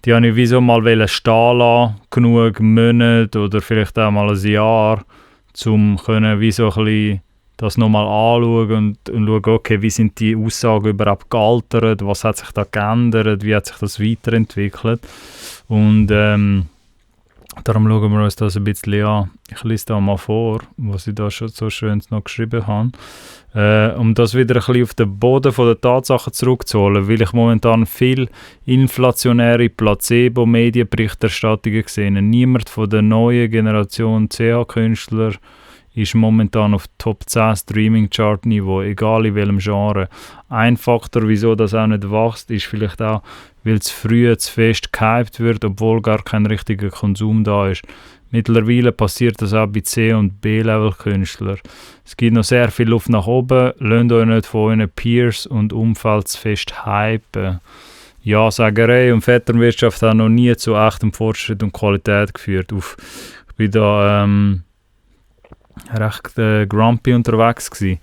die habe ich wie so mal stehen lassen, genug Monate oder vielleicht auch mal ein Jahr, um wie so ein bisschen das nochmal anschauen und schauen, okay, wie sind die Aussagen überhaupt gealtert, was hat sich da geändert, wie hat sich das weiterentwickelt. Und darum schauen wir uns das ein bisschen an. Ich lese da mal vor, was ich da schon so schön noch geschrieben habe. Um das wieder ein bisschen auf den Boden der Tatsachen zurückzuholen, weil ich momentan viel inflationäre Placebo-Medienberichterstattungen sehe. Niemand von der neuen Generation CH-Künstler ist momentan auf Top 10 Streaming-Chart-Niveau, egal in welchem Genre. Ein Faktor, wieso das auch nicht wächst, ist vielleicht auch, weil es früh zu fest gehypt wird, obwohl gar kein richtiger Konsum da ist. Mittlerweile passiert das auch bei C- und B-Level-Künstlern. Es gibt noch sehr viel Luft nach oben, lasst euch nicht von euren Peers und Umfeld zu fest hypen. Ja-Sagerei und Vetternwirtschaft haben noch nie zu echtem Fortschritt und Qualität geführt. Ich bin da recht grumpy unterwegs gewesen.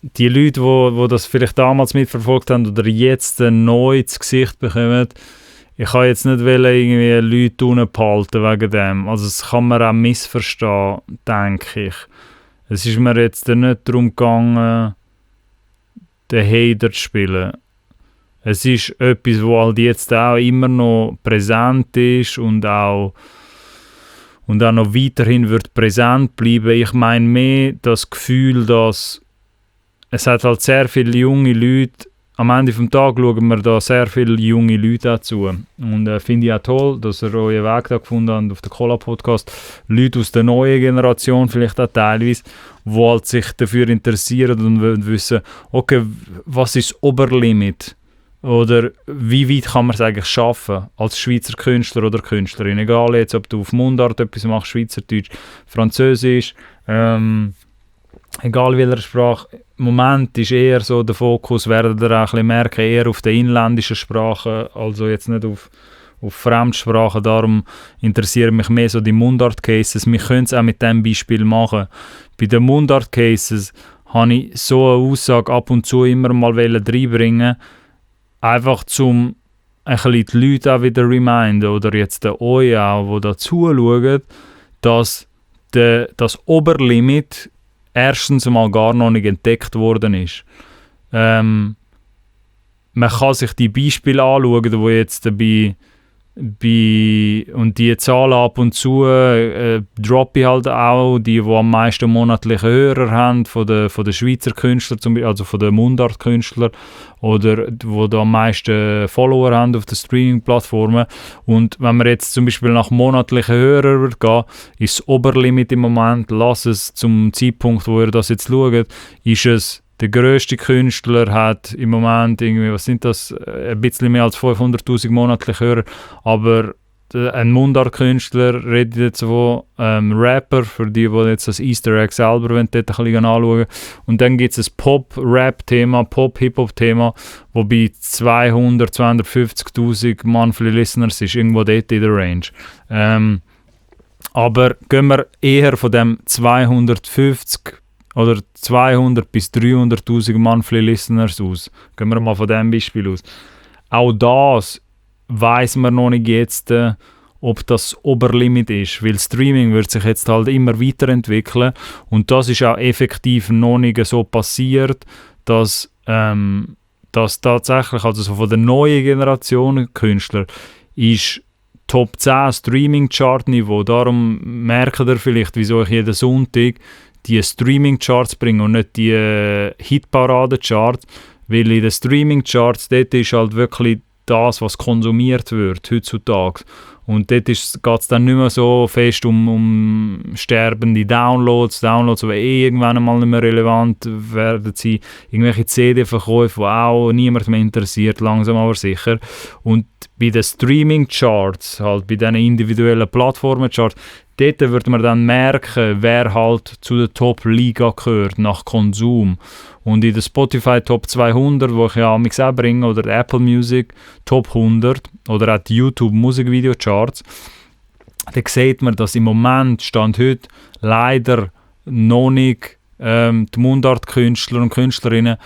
Die Leute, die das vielleicht damals mitverfolgt haben oder jetzt neu ins Gesicht bekommen, ich kann jetzt nicht irgendwie Leute unten behalten wegen dem. Also das kann man auch missverstehen, denke ich. Es ist mir jetzt nicht darum gegangen, den Hater zu spielen. Es ist etwas, was halt jetzt auch immer noch präsent ist und auch noch weiterhin wird präsent bleiben. Ich meine mehr das Gefühl, dass es hat halt sehr viele junge Leute, am Ende des Tages schauen wir da sehr viele junge Leute dazu. Und finde ich auch toll, dass ihr euren Weg da gefunden habt auf den Cola-Podcast. Leute aus der neuen Generation, vielleicht auch teilweise, die halt sich dafür interessieren und wollen wissen, okay, was ist das Oberlimit? Oder wie weit kann man es eigentlich schaffen als Schweizer Künstler oder Künstlerin? Egal jetzt, ob du auf Mundart etwas machst, Schweizerdeutsch, Französisch, egal welcher Sprache. Im Moment ist eher so der Fokus, werdet ihr auch ein bisschen merken, eher auf den inländischen Sprachen, also jetzt nicht auf Fremdsprachen. Darum interessieren mich mehr so die Mundart-Cases. Wir können es auch mit diesem Beispiel machen. Bei den Mundart-Cases habe ich so eine Aussage ab und zu immer mal reinbringen, einfach zum ein bisschen die Leute auch wieder reminden, oder jetzt euch auch, die da zuschauen, dass das Oberlimit erstens mal gar noch nicht entdeckt worden ist. Man kann sich die Beispiele anschauen, die jetzt und die Zahlen ab und zu droppe ich halt auch, die am meisten monatliche Hörer haben, von den Schweizer Künstlern, also von den Mundart-Künstlern, oder die da am meisten Follower haben auf den Streaming-Plattformen. Und wenn man jetzt zum Beispiel nach monatlichen Hörern geht, ist das Oberlimit im Moment, lass es zum Zeitpunkt, wo ihr das jetzt schaut, ist es, der grösste Künstler hat im Moment irgendwie, was sind das, ein bisschen mehr als 500'000 monatliche Hörer, aber ein Mundart-Künstler redet jetzt von Rapper, für die jetzt das Easter Egg selber dort ein bisschen anschauen. Und dann gibt es ein Pop-Rap-Thema, Pop-Hip-Hop-Thema, wo bei 250'000 Monthly Listeners ist, irgendwo dort in der Range. Aber gehen wir eher von dem 250 oder 200 bis 300'000 Monthly Listeners aus. Gehen wir mal von diesem Beispiel aus. Auch das weiss man noch nicht jetzt, ob das Oberlimit ist, weil Streaming wird sich jetzt halt immer weiterentwickeln und das ist auch effektiv noch nicht so passiert, dass tatsächlich, also so von der neuen Generation Künstler, ist Top 10 Streaming-Chart-Niveau. Darum merkt ihr vielleicht, wieso ich jeden Sonntag die Streaming-Charts bringen und nicht die Hitparade-Charts, weil in den Streaming-Charts dort ist halt wirklich das, was konsumiert wird heutzutage. Und dort geht es dann nicht mehr so fest um sterbende Downloads, die irgendwann einmal nicht mehr relevant werden sein. Irgendwelche CD-Verkäufe, die auch niemand mehr interessiert, langsam aber sicher. Und bei den Streaming-Charts, halt bei diesen individuellen Plattformen-Charts, dort wird man dann merken, wer halt zu der Top-Liga gehört, nach Konsum. Und in der Spotify Top 200, wo ich ja mich auch bringe, oder Apple Music Top 100 oder auch die YouTube Musikvideo-Charts, da sieht man, dass im Moment, Stand heute, leider noch nicht die Mundart-Künstler und Künstlerinnen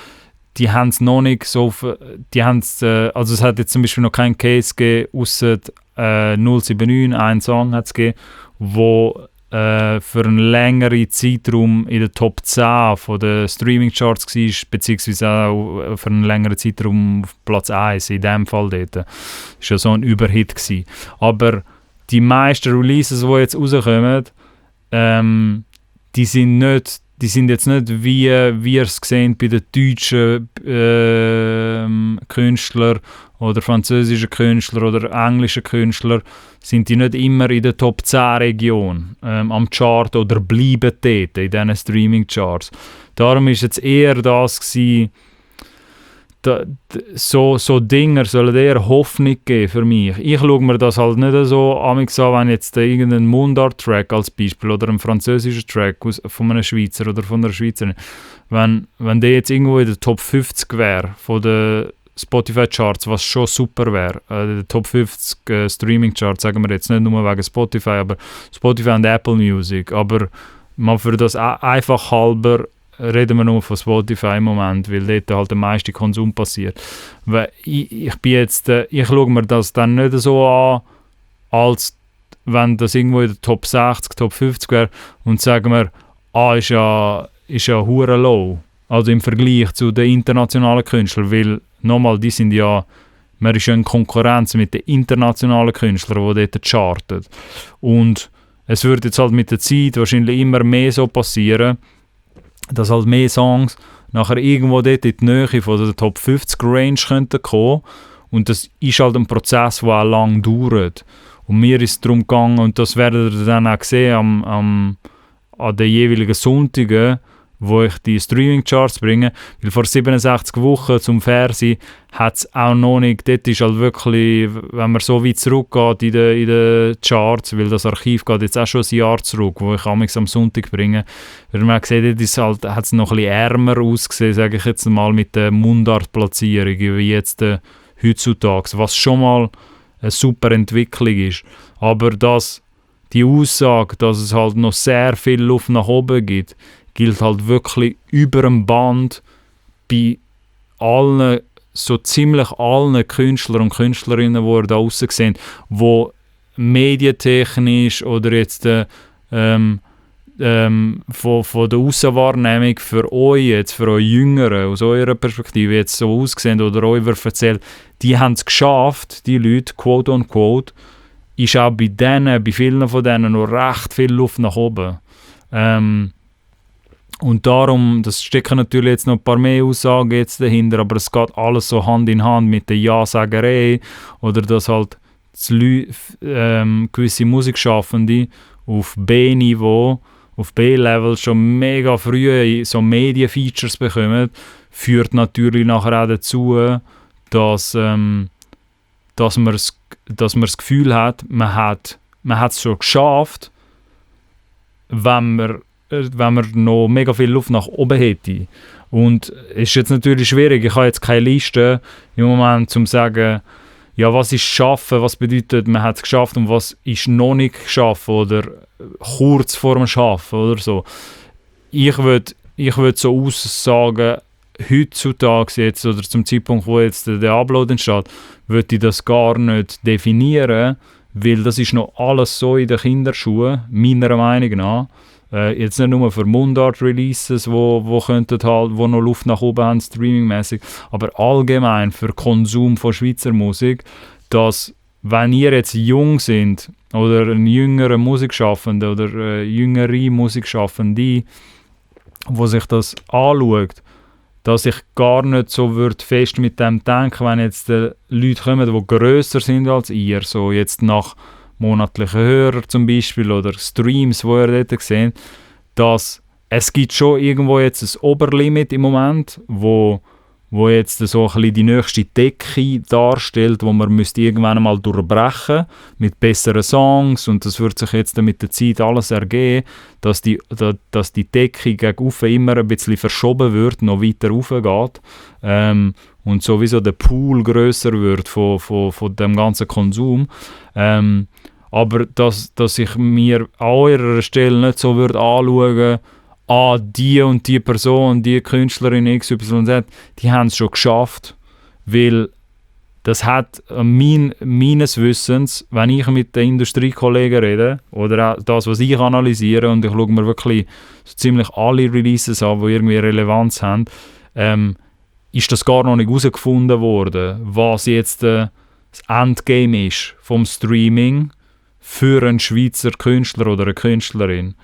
die haben es noch nicht so, also es hat jetzt zum Beispiel noch keinen Case gegeben, ausser 079, einen Song hat es gegeben, wo für einen längeren Zeitraum in der Top 10 von den Streaming-Charts war, beziehungsweise auch für einen längeren Zeitraum auf Platz 1, in dem Fall dort. Das war ja so ein Überhit gewesen. Aber die meisten Releases, die jetzt rauskommen, die sind jetzt nicht, wie wir es sehen bei den deutschen Künstlern oder französischen Künstlern oder englischen Künstlern, sind die nicht immer in der Top 10 Region am Chart oder bleiben dort in diesen Streaming-Charts. Darum war jetzt eher das gewesen, so Dinger sollen eher Hoffnung geben für mich. Ich schaue mir das halt nicht so an, wenn jetzt irgendein Mundart-Track als Beispiel oder ein französischer Track von einem Schweizer oder von einer Schweizerin, wenn der jetzt irgendwo in der Top 50 wäre von den Spotify-Charts, was schon super wäre, der Top 50 Streaming-Charts, sagen wir jetzt nicht nur wegen Spotify, aber Spotify und Apple Music, aber mal für das einfach halber reden wir nur von Spotify im Moment, weil dort halt der meiste Konsum passiert. Weil ich schaue mir das dann nicht so an, als wenn das irgendwo in der Top 60, Top 50 wäre und sagen wir, ist ja hure low. Also im Vergleich zu den internationalen Künstlern, weil nochmal, die sind ja, man ist ja in Konkurrenz mit den internationalen Künstlern, die dort charten. Und es wird jetzt halt mit der Zeit wahrscheinlich immer mehr so passieren, dass halt mehr Songs nachher irgendwo dort in die Nähe von der Top 50 Range könnten kommen. Und das ist halt ein Prozess, der auch lang dauert. Und mir ist es darum gegangen, und das werdet ihr dann auch sehen an den jeweiligen Sonntagen, wo ich die Streaming-Charts bringe, weil vor 67 Wochen zum Fernsehen hat es auch noch nicht, dort ist halt wirklich, wenn man so weit zurückgeht in den Charts, weil das Archiv geht jetzt auch schon ein Jahr zurück, wo ich am Sonntag bringe, weil man sieht, dort hat es noch ein bisschen ärmer ausgesehen, sage ich jetzt mal, mit der Mundart-Platzierung, wie jetzt heutzutage, was schon mal eine super Entwicklung ist. Aber die Aussage, dass es halt noch sehr viel Luft nach oben gibt, gilt halt wirklich über dem Band bei allen, so ziemlich allen Künstlern und Künstlerinnen, die ihr da draussen seht, die medientechnisch oder jetzt von der Aussenwahrnehmung für euch, jetzt für euch Jüngeren, aus eurer Perspektive jetzt so aussehen oder euch erzählt, die haben es geschafft, die Leute, quote on quote, ist auch bei vielen von denen noch recht viel Luft nach oben. Und darum, das stecken natürlich jetzt noch ein paar mehr Aussagen jetzt dahinter, aber es geht alles so Hand in Hand mit der Ja-Sagerei oder dass halt gewisse Musikschaffende auf B-Niveau, auf B-Level schon mega früh so Medien-Features bekommen, führt natürlich nachher auch dazu, dass man das Gefühl hat, man hat es schon geschafft, wenn man noch mega viel Luft nach oben hätte. Und es ist jetzt natürlich schwierig, ich habe jetzt keine Liste im Moment, um zu sagen, ja, was ist Schaffen, was bedeutet, man hat es geschafft und was ist noch nicht geschafft oder kurz vor dem Schaffen oder so. Ich würd so aussagen, heutzutage jetzt oder zum Zeitpunkt, wo jetzt der Upload entsteht, würde ich das gar nicht definieren, weil das ist noch alles so in den Kinderschuhen, meiner Meinung nach. Jetzt nicht nur für Mundart-Releases, wo noch Luft nach oben haben, streamingmäßig, aber allgemein für Konsum von Schweizer Musik, dass, wenn ihr jetzt jung sind oder ein jüngerer Musikschaffender oder jüngere Musikschaffende, wo sich das anschaut, dass ich gar nicht so fest mit dem denken, wenn jetzt Leute kommen, die grösser sind als ihr, so jetzt nach monatlichen Hörer zum Beispiel oder Streams, die ihr dort seht, dass es gibt schon irgendwo jetzt ein Oberlimit im Moment, wo jetzt so ein bisschen die nächste Decke darstellt, wo man müsste irgendwann mal durchbrechen mit besseren Songs, und das wird sich jetzt mit der Zeit alles ergeben, dass die Decke gegen oben immer ein bisschen verschoben wird, noch weiter raufgeht, und sowieso der Pool grösser wird von dem ganzen Konsum. Aber dass ich mir an eurer Stelle nicht so würde anschauen, die und die Person, die Künstlerin XYZ, die haben es schon geschafft, weil das hat meines Wissens, wenn ich mit den Industriekollegen rede, oder auch das, was ich analysiere, und ich schaue mir wirklich so ziemlich alle Releases an, die irgendwie Relevanz haben, ist das gar noch nicht herausgefunden worden, was jetzt das Endgame ist vom Streaming für einen Schweizer Künstler oder eine Künstlerin.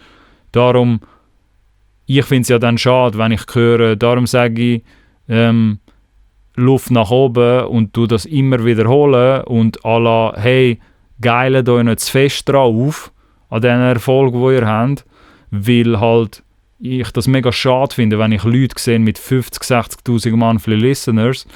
Darum, ich finde es ja dann schade, wenn ich höre, darum sage ich, Luft nach oben und du das immer wiederholen und à la, hey, geilet euch nicht zu fest drauf an diesen Erfolg, den ihr habt, weil halt ich das mega schade finde, wenn ich Leute sehe mit 50'000, 60'000 monthly Listeners,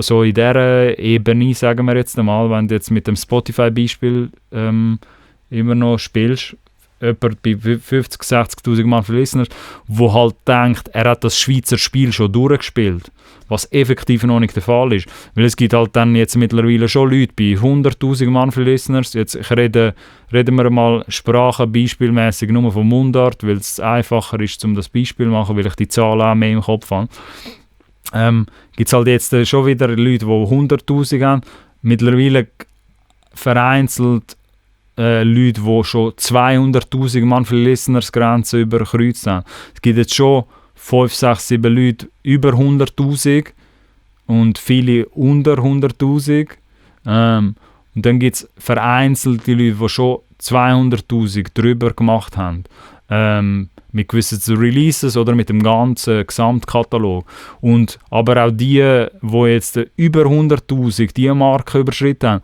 so in dieser Ebene, sagen wir jetzt einmal, wenn du jetzt mit dem Spotify-Beispiel immer noch spielst, jemand bei 50'000, 60'000 monthly Listeners, wo halt denkt, er hat das Schweizer Spiel schon durchgespielt, was effektiv noch nicht der Fall ist. Weil es gibt halt dann jetzt mittlerweile schon Leute bei 100'000 monthly Listeners, jetzt reden wir mal Sprachen beispielmäßig nur von Mundart, weil es einfacher ist, um das Beispiel zu machen, weil ich die Zahlen auch mehr im Kopf habe. Gibt es halt jetzt schon wieder Leute, die 100'000 haben, mittlerweile vereinzelt Leute, die schon 200'000 monthly Listeners Grenze überkreuzt haben. Es gibt jetzt schon 5, 6, 7 Leute über 100'000 und viele unter 100'000. Und dann gibt es vereinzelte Leute, die schon 200'000 drüber gemacht haben. Mit gewissen Releases oder mit dem ganzen Gesamtkatalog. Und aber auch die jetzt über 100'000 die Marke überschritten haben,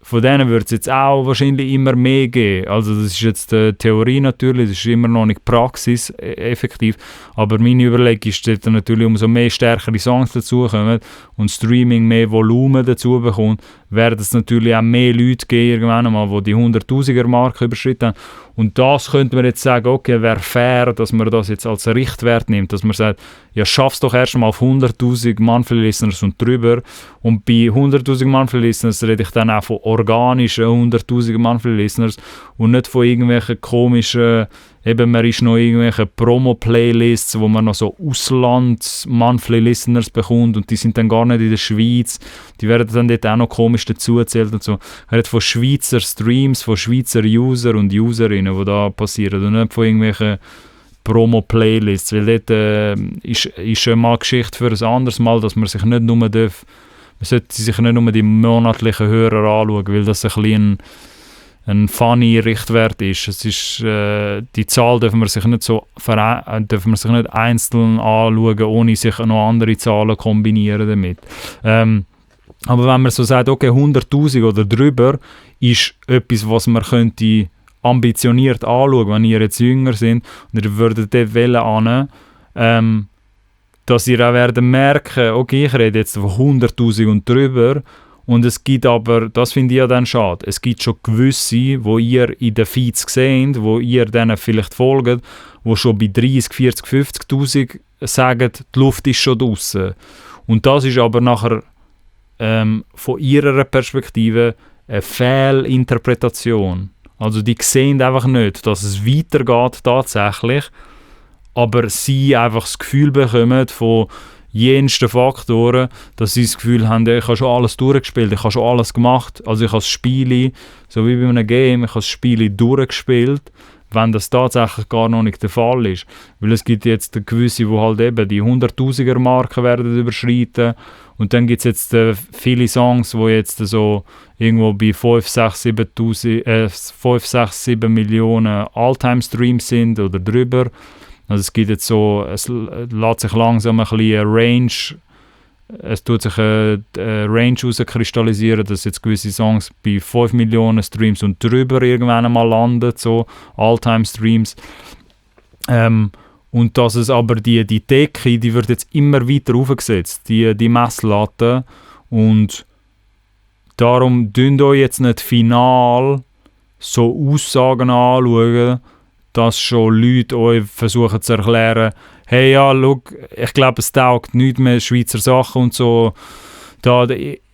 von denen wird es jetzt auch wahrscheinlich immer mehr geben. Also das ist jetzt Theorie natürlich, das ist immer noch nicht Praxis effektiv, aber meine Überlegung ist, dass natürlich umso mehr stärkere Songs dazukommen und Streaming mehr Volumen dazu bekommt, werden es natürlich auch mehr Leute geben, irgendwann einmal, die die 100'000er Marke überschritten haben. Und das könnte man jetzt sagen, okay, wäre fair, dass man das jetzt als Richtwert nimmt, dass man sagt, ja, schaff's doch erst mal auf 100'000 monthly Listeners und drüber. Und bei 100'000 monthly Listeners rede ich dann auch von organischen 100'000 monthly Listeners und nicht von irgendwelchen komischen, eben man ist noch irgendwelche Promo-Playlists, wo man noch so Auslands-monthly Listeners bekommt und die sind dann gar nicht in der Schweiz. Die werden dann dort auch noch komisch dazugezählt und so. Er hat von Schweizer Streams, von Schweizer User und Userinnen, die da passieren und nicht von irgendwelchen Promo-Playlists, weil dort ist mal Geschichte für ein anderes Mal, dass man sich nicht nur man sollte sich nicht nur die monatlichen Hörer anschauen, weil das ein bisschen ein funny Richtwert ist. Es ist die Zahl dürfen wir sich nicht einzeln anschauen, ohne sich noch andere Zahlen kombinieren damit. Aber wenn man so sagt, okay, 100'000 oder drüber, ist etwas, was man könnte ambitioniert anschauen, wenn ihr jetzt jünger sind und ihr würdet dort wollen, dass ihr auch werdet merken, okay, ich rede jetzt von 100'000 und drüber. Und es gibt aber, das finde ich ja dann schade, es gibt schon gewisse, wo ihr in den Feeds seht, wo ihr denen vielleicht folgt, wo schon bei 30, 40, 50'000 sagen, die Luft ist schon draussen. Und das ist aber nachher von ihrer Perspektive eine Fehlinterpretation. Also die sehen einfach nicht, dass es weitergeht tatsächlich, aber sie einfach das Gefühl bekommen von jensten Faktoren, dass sie das Gefühl haben, ich habe schon alles durchgespielt, ich habe schon alles gemacht, also ich habe das Spiel, so wie bei einem Game, ich habe das Spiel durchgespielt, wenn das tatsächlich gar noch nicht der Fall ist. Weil es gibt jetzt gewisse, die halt eben die 100'000er Marke werden überschreiten und dann gibt es jetzt viele Songs, die jetzt so irgendwo bei 5, 6, 7 Millionen All-Time-Streams sind oder drüber. Also es gibt jetzt so, es lässt sich langsam ein bisschen eine Range, es tut sich eine Range herauskristallisieren, dass jetzt gewisse Songs bei 5 Millionen Streams und drüber irgendwann einmal landen, so All-Time-Streams. Und dass es aber die Decke, die wird jetzt immer weiter aufgesetzt, die Messlatte. Und darum tun euch jetzt nicht final so Aussagen anschauen, dass schon Leute euch versuchen zu erklären, hey ja, schau, ich glaube es taugt nicht mehr Schweizer Sachen und so.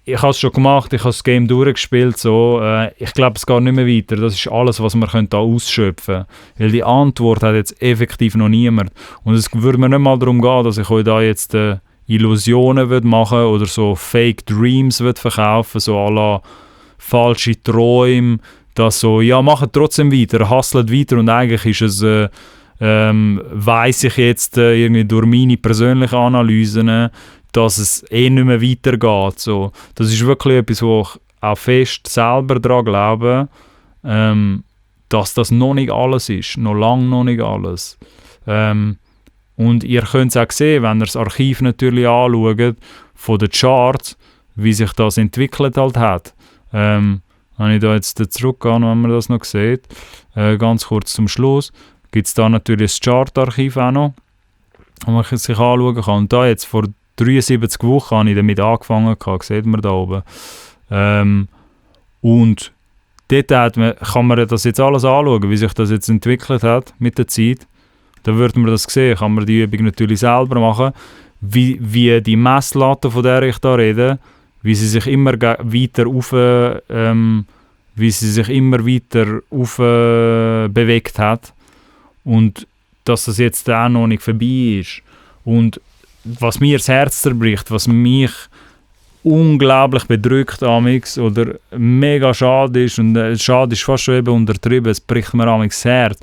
Ich ich habe es schon gemacht, ich habe das Game durchgespielt, so, ich glaube, es geht nicht mehr weiter. Das ist alles, was man da ausschöpfen können. Weil die Antwort hat jetzt effektiv noch niemand. Und es würde mir nicht mal darum gehen, dass ich euch da jetzt Illusionen machen würde oder so Fake Dreams würde verkaufen, so à la falsche Träume, dass so, ja, macht trotzdem weiter, hustelt weiter und eigentlich ist es, weiss ich jetzt irgendwie durch meine persönlichen Analysen, dass es nicht mehr weitergeht. So. Das ist wirklich etwas, wo ich auch fest selber daran glaube, dass das noch nicht alles ist, noch lange noch nicht alles. Und ihr könnt es auch sehen, wenn ihr das Archiv natürlich anschaut, von den Charts, wie sich das entwickelt halt hat. Wenn ich da jetzt zurückgehe, wenn man das noch sieht, ganz kurz zum Schluss, gibt es da natürlich das Chartarchiv auch noch, wo man sich anschauen kann. Und da jetzt vor 73 Wochen habe ich damit angefangen, sieht man da oben. Und dort kann man das jetzt alles anschauen, wie sich das jetzt entwickelt hat mit der Zeit. Da würde man das sehen, kann man die Übung natürlich selber machen, wie die Messlatte, von der ich da rede, wie sie sich immer weiter bewegt hat und dass das jetzt auch noch nicht vorbei ist. Und was mir das Herz zerbricht, was mich unglaublich bedrückt amix oder mega schade ist, und schade ist fast schon eben untertrieben, es bricht mir amix das Herz.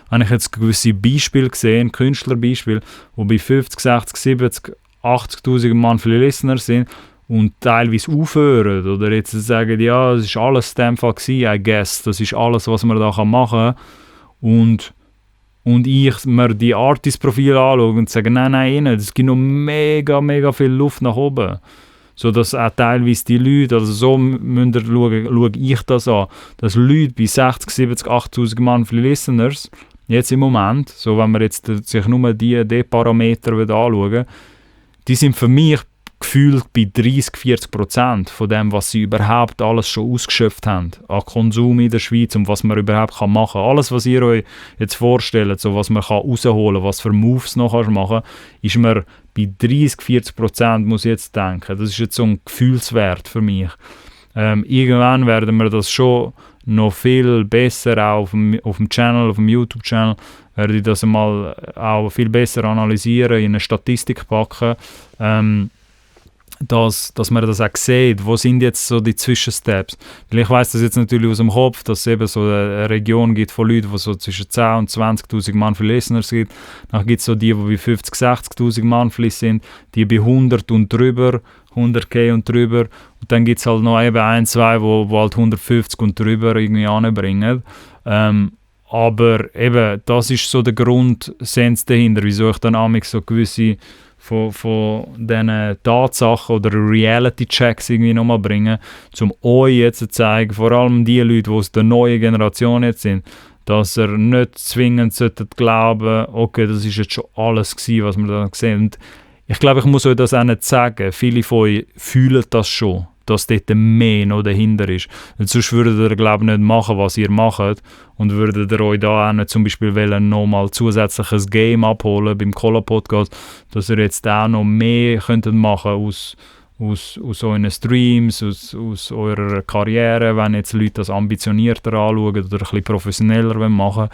Habe ich jetzt gewisse Beispiele gesehen, Künstlerbeispiele, die bei 50, 60, 70, 80'000 Mann viele Listener sind und teilweise aufhören oder jetzt sagen, ja, das ist alles in dem Fall gewesen, I guess, das ist alles, was man da machen kann. Und ich mir die Artist-Profile anschaue und sage, nein, es gibt noch mega, mega viel Luft nach oben. So dass auch teilweise die Leute, also so schaue ich das an, dass Leute bei 60, 70, 80'000 Mann viele Listeners, jetzt im Moment, so wenn man jetzt sich nur die Parameter anschauen, die sind für mich gefühlt bei 30-40% von dem, was sie überhaupt alles schon ausgeschöpft haben an Konsum in der Schweiz und was man überhaupt machen kann. Alles, was ihr euch jetzt vorstellt, so was man rausholen kann, was für Moves noch machen kann, ist man bei 30-40%, muss ich jetzt denken. Das ist jetzt so ein Gefühlswert für mich. Irgendwann werden wir das schon noch viel besser auch auf dem Channel, auf dem YouTube-Channel, werde ich das mal auch viel besser analysieren, in eine Statistik packen, dass man das auch sieht, wo sind jetzt so die Zwischensteps. Weil ich weiss das jetzt natürlich aus dem Kopf, dass es eben so eine Region gibt von Leuten, die so zwischen 10 und 20'000 Mann für Listeners gibt. Dann gibt es so die bei 50, 60'000 Mann sind, die bei 100 und drüber, 100k und drüber. Und dann gibt es halt noch eben ein, zwei, wo halt 150 und drüber irgendwie anbringen. Aber eben, das ist so der Grundsens dahinter, wieso ich dann amigs so gewisse von diesen Tatsachen oder Reality-Checks irgendwie nochmal bringen, um euch jetzt zu zeigen, vor allem die Leute, die aus der neuen Generation jetzt sind, dass ihr nicht zwingend glauben, okay, das ist jetzt schon alles gewesen, was wir da gesehen haben. Und ich glaube, ich muss euch das auch nicht sagen. Viele von euch fühlen das schon, dass dort mehr noch dahinter ist. Und sonst würdet ihr, glaube ich, nicht machen, was ihr macht. Und würdet ihr euch da auch nicht zum Beispiel nochmal zusätzliches Game abholen beim Cola-Podcast, dass ihr jetzt auch noch mehr könntet machen aus euren Streams, aus eurer Karriere, wenn jetzt Leute das ambitionierter anschauen oder ein bisschen professioneller machen.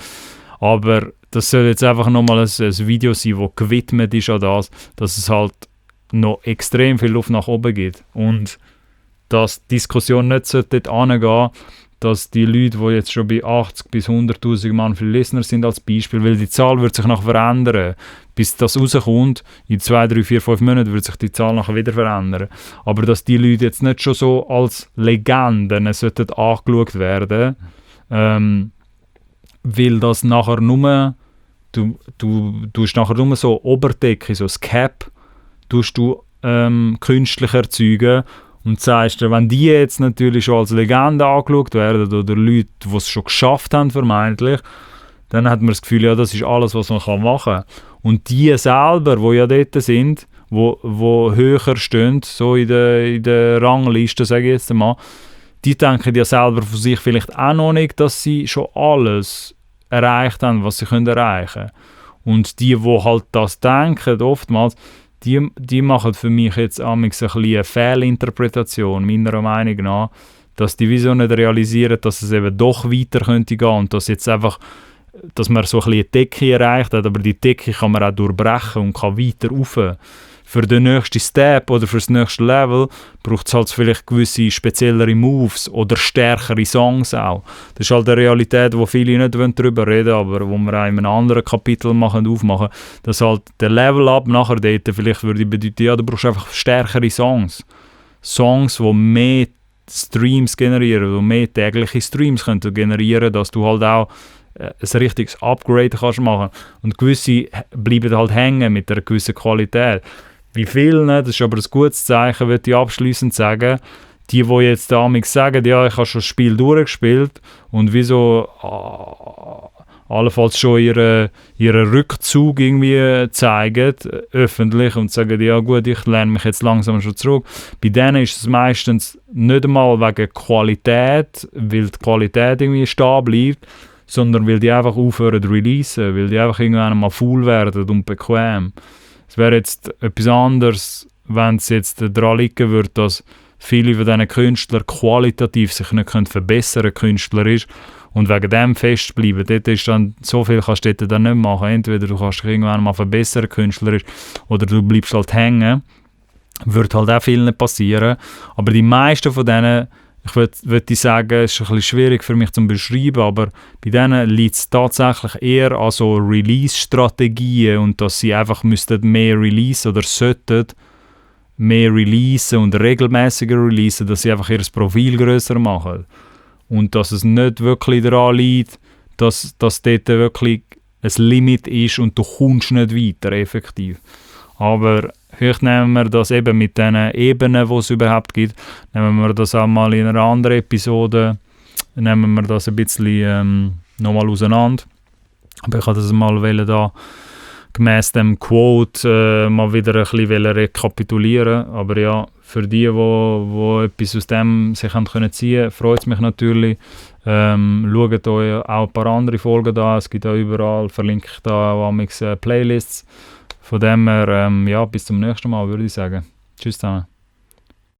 Aber das soll jetzt einfach nochmal ein Video sein, das gewidmet ist an das, dass es halt noch extrem viel Luft nach oben gibt. Und dass die Diskussion nicht dort hingehen, dass die Leute, die jetzt schon bei 80 bis 100'000 Mann für Listener sind als Beispiel, weil die Zahl wird sich noch verändern. Bis das rauskommt, in 2, 3, 4, 5 Monaten wird sich die Zahl nachher wieder verändern. Aber dass die Leute jetzt nicht schon so als Legenden sollten angeschaut werden, weil das nachher nur, du tust nachher nur so Oberdecke, so das Cap, tust du künstlich erzeugen. Und sagst du, wenn die jetzt natürlich schon als Legende angeschaut werden oder Leute, die es schon geschafft haben, vermeintlich, dann hat man das Gefühl, ja, das ist alles, was man machen kann. Und die selber, die ja dort sind, wo höher stehen, so in der Rangliste, sage ich jetzt mal, die denken ja selber von sich vielleicht auch noch nicht, dass sie schon alles erreicht haben, was sie erreichen können. Und die halt das denken, oftmals, die machen für mich jetzt amigs ein bisschen eine Fehlinterpretation, meiner Meinung nach, dass die Vision nicht realisieren, dass es eben doch weiter könnte gehen und dass jetzt einfach, dass man so ein bisschen eine Decke erreicht hat, aber die Decke kann man auch durchbrechen und kann weiter rauf. Für den nächsten Step oder für das nächste Level braucht es halt vielleicht gewisse speziellere Moves oder stärkere Songs auch. Das ist halt eine Realität, wo viele nicht darüber reden wollen, aber wo wir auch in einem anderen Kapitel aufmachen, dass halt der Level-Up nachher dort vielleicht würde bedeuten, ja, du brauchst einfach stärkere Songs. Songs, die mehr Streams generieren, die mehr tägliche Streams können generieren, dass du halt auch ein richtiges Upgrade kannst machen. Und gewisse bleiben halt hängen mit einer gewissen Qualität. Wie viel, ne? Das ist aber ein gutes Zeichen, würde ich abschliessend sagen. Die jetzt damals sagen, ja, ich habe schon das Spiel durchgespielt und wieso allenfalls schon ihren Rückzug irgendwie zeigen, öffentlich, und sagen, ja gut, ich lerne mich jetzt langsam schon zurück. Bei denen ist es meistens nicht einmal wegen Qualität, weil die Qualität irgendwie stehen bleibt, sondern weil die einfach aufhören zu releasen, weil die einfach irgendwann mal faul werden und bequem. Es wäre jetzt etwas anderes, wenn es jetzt daran liegen würde, dass viele von diesen Künstlern qualitativ sich nicht verbessern können, Künstler ist, und wegen dem festbleiben. Dort ist dann, so viel kannst du dort dann nicht machen. Entweder du kannst dich irgendwann mal verbessern, Künstler ist, oder du bleibst halt hängen. Wird halt auch viel nicht passieren. Aber die meisten von denen, ich würde sagen, es ist ein bisschen schwierig für mich zu beschreiben, aber bei denen liegt es tatsächlich eher an so Release-Strategien und dass sie einfach mehr releasen oder sollten mehr releasen und regelmäßiger releasen, dass sie einfach ihr Profil grösser machen. Und dass es nicht wirklich daran liegt, dass dort wirklich ein Limit ist und du kommst nicht weiter, effektiv. Aber vielleicht nehmen wir das eben mit den Ebenen, die es überhaupt gibt, nehmen wir das auch mal in einer anderen Episode, nehmen wir das ein bisschen nochmal auseinander. Aber ich wollte das mal da gemäss dem Quote mal wieder ein bisschen rekapitulieren. Aber ja, für die etwas aus dem sich haben können ziehen, freut es mich natürlich. Schaut euch auch ein paar andere Folgen an. Es gibt auch überall, verlinke ich da auch Playlists. Von dem her, ja, bis zum nächsten Mal, würde ich sagen. Tschüss zusammen.